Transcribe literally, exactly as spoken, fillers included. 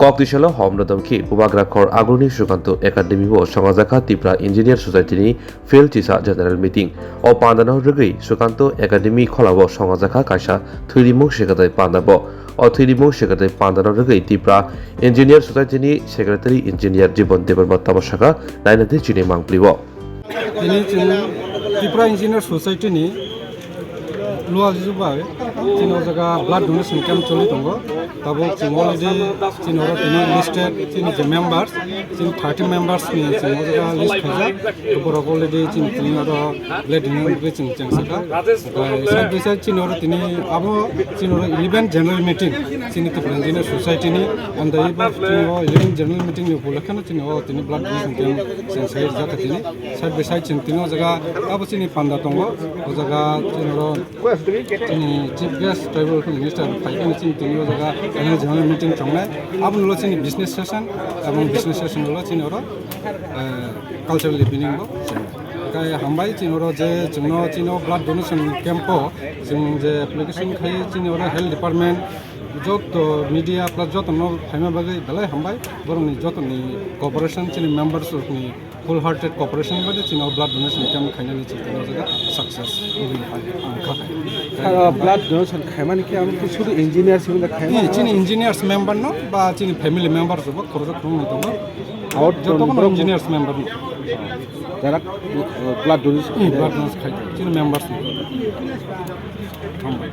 Koktisalo hom rodom khe Bubagra khor Agroni Sukanto Academy o songajak kha Tripura Engineer Society ni Field Chisa General Meeting. O panda no rwgwi Sukanto Academy khola o songajak kha kaisa thwirimung sekretai panda bo. O thwirimung sekretai panda no rwgwi Tripura Engineer Society ni Secretary Engineer Jibon Debbarma tamo saka naina di chini mangpli o. Tini chini Tripura Engineer Society ni Luajijubai chini o jaga blood donation camp choli tongo. Tabuk chini already chini oro tini listed chini je members, chini thirty members ni chini o jaga list khaijak. Borok already chini tini oro blood donation chini chengsaka. Side by side chini oro tini abo chini oro eleven general meeting chini Tripura Engineer Society ni andai bo chini o eleven general meeting ni upolokhe no chini o tini blood donation camp cheng sai jaka tini. Side by side chini tini o jaga abo chini panda tongo. O jaga chini oro chini chief guest tribal welfare minister phai khe chini tini o jaga annual general meeting chongnai. Abo nulo chini business session, abo business session nulo chini oro, eh, cultural evening bo. Kai hambai chini oro je chini o, chini o blood donation camp o chini je application khai chini oro health department joto media plus joto no phaima bagwi belai hambai. Borokni jotoni cooperation chini members rokni full hearted cooperation bai chini o blood donation camp khainani chini o jaga success wngwi phai ang kha khai. Blood donation khaimani khe ang khe sudu engineer simi da khaima. Ni chini engineers member no ba chini family members bo khoroksa khoroknwi tongo. Out joto kono borok engineers member no. Jara, uh, blood donation. Ni blood donation khai chini members no. Hambai.